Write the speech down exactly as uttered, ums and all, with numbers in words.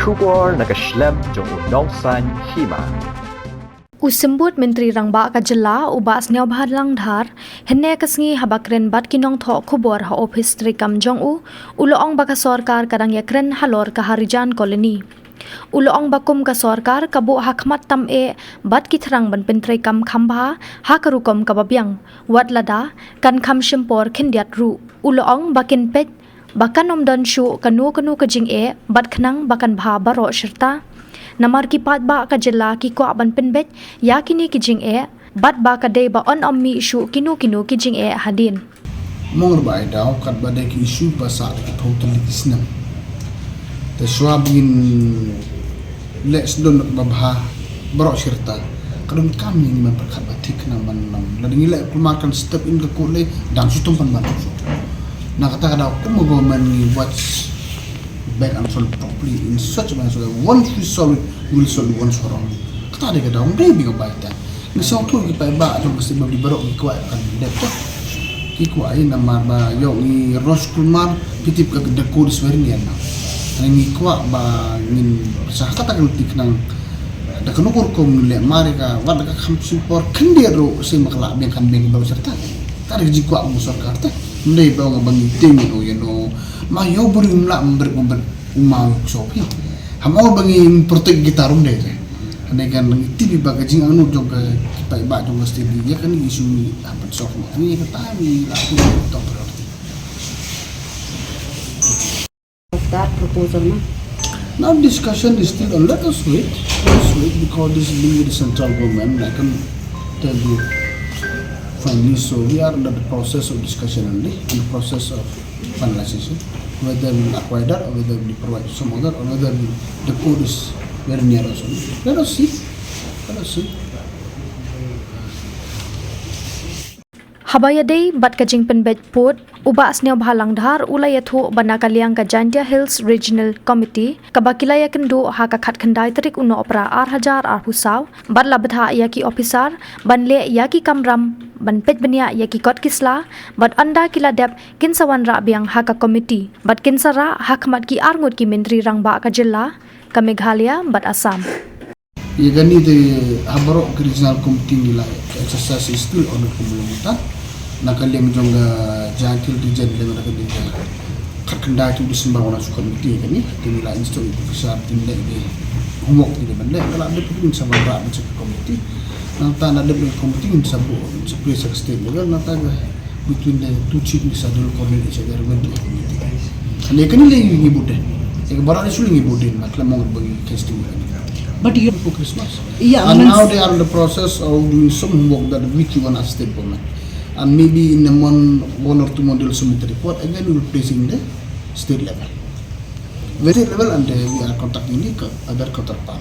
Khubor na ka shlem jong u Nongsaiñ Hima. U Symbud Myntri Rangbah ka Jylla u Bah Sniawbhalang Dhar, hynne ka sngi haba kren bad ki nongthoh khubor ha ophis treikam jong u, u la ong ba ka sorkar ka dang ïakren halor ka Harijan Colony. U la ong ba kum ka sorkar ka buh ha khmat tam eh bad ki thrang ban pyntreikam kham bha ha ka rukom kaba biang, wat lada kan kham shim por khyndiat ruh. U la ong ba kin peit ba kan ym don shuh kano kano ka jingeh bad khnang ba kan bha baroh shirta. Namar ki paidbah ka jylla ki kwah ban pynbeit ïa kine ki jingeh bad ba ka dei ba yn ym mih shuh kino kino ki jingeh hadien. Mong ba ai daw katba dei ki issue ba sah da ki phew tylli ki snem. Te shuwa ba ngin leh sdon ba bha baroh shirta, ka donkam ïa ngi ban pyrkhat ba thik khnang ban ym, lada ngi leh kulmar kan step in ka court lei, dang shu tum pan ban shu. Na kata ka daw kum ka government ngi watch back and front properly in such a manner so that once we solve it, we will solve it once for all. Kata dei ka daw, ym dei ba ngi bai tang. Ngi sngewthuh ki paidbah jong ka state ba baroh ki kwah kan dep te. Ki kwah ïa namar ba ïoh ngi rush kulmar, phi tip ka, the court is very near now. Ngi kwah ba ngin pyrshah kata ka lynti khnang da kano ka rukom ngi leh mar ïa ka, wat la ka kham shim por khyndiat ruh, shisien ba ka lah biang kan biang baroh shirta. Kata ka jingkwah ka sorkar te. Ym dei ba nga ba ngi tieng ïa no ïa no. Ma ïoh buri um lah, ym bri, ym bri, um ma ïoh sop ïa. Haba ba ngi protect kita ruh ym dei te. Hynrei kan ngi tip ba ka jingangnud jong ka, ki paidbah jong ka state ïa kane ka issue ngi hap ban solve. Ngi ïa kata ngi la put top priority. Of that proposal, ma? Now discussion is still on. Let us wait. Let us wait because this is being with the central government. I can tell you finally. So we are under the process of discussion only, in the process of finalization. Whether we acquire that or whether we provide some other or whether we, the court is very near us only. Let us see. Let us see. Haba ïadei bad ka jingpynbeit pud, u Bah Sniawbhalang Dhar u la ïathuh ba na ka liang ka Jaintia Hills Regional Committee, kaba ki la ïakynduh ha ka khatkhyndai tarik u Nohprah ar hajar arphew saw, bad la bthah ïa ki ophisar ban leh ïa ki kamram ban peit bniah ïa ki kot ki sla, bad ynda ki la dep kin sa wanrah biang ha ka committee, bad kin sa rah ha khmat ki arngut ki myntri rangbah ka jylla, ka Meghalaya bad Assam. Ïa kane te ha baroh ka regional committee ngi la, ka exercise is still on kum long ta. Na ka liang jong ka Jaintia Hills Region, liang na ka liang ka khatkhyndai tarik December, wan shu committee ïa kane. Te ngi la install ïa ki officer, te ngi leh ïa ki homework te ngi ban leh, ka la dep pynsawa ba ban check committee. Nangta na dep committee ngin sa buh, ngin sa place at state level, nangta ka between the two chief minister, they will coordinate each other with the community. Hynrei kane lei ngi bud de. Ïa ka baroh issue lei ngi bud de, na ka la mong ba ngi testing. But you before Christmas. Yeah, and means now they are in the process of doing some homework that which you want as state government. And maybe in a month, one or two months, they will submit the report. Again, we will place in the state level. With state level, and uh, we are contacting the co- other counterpart.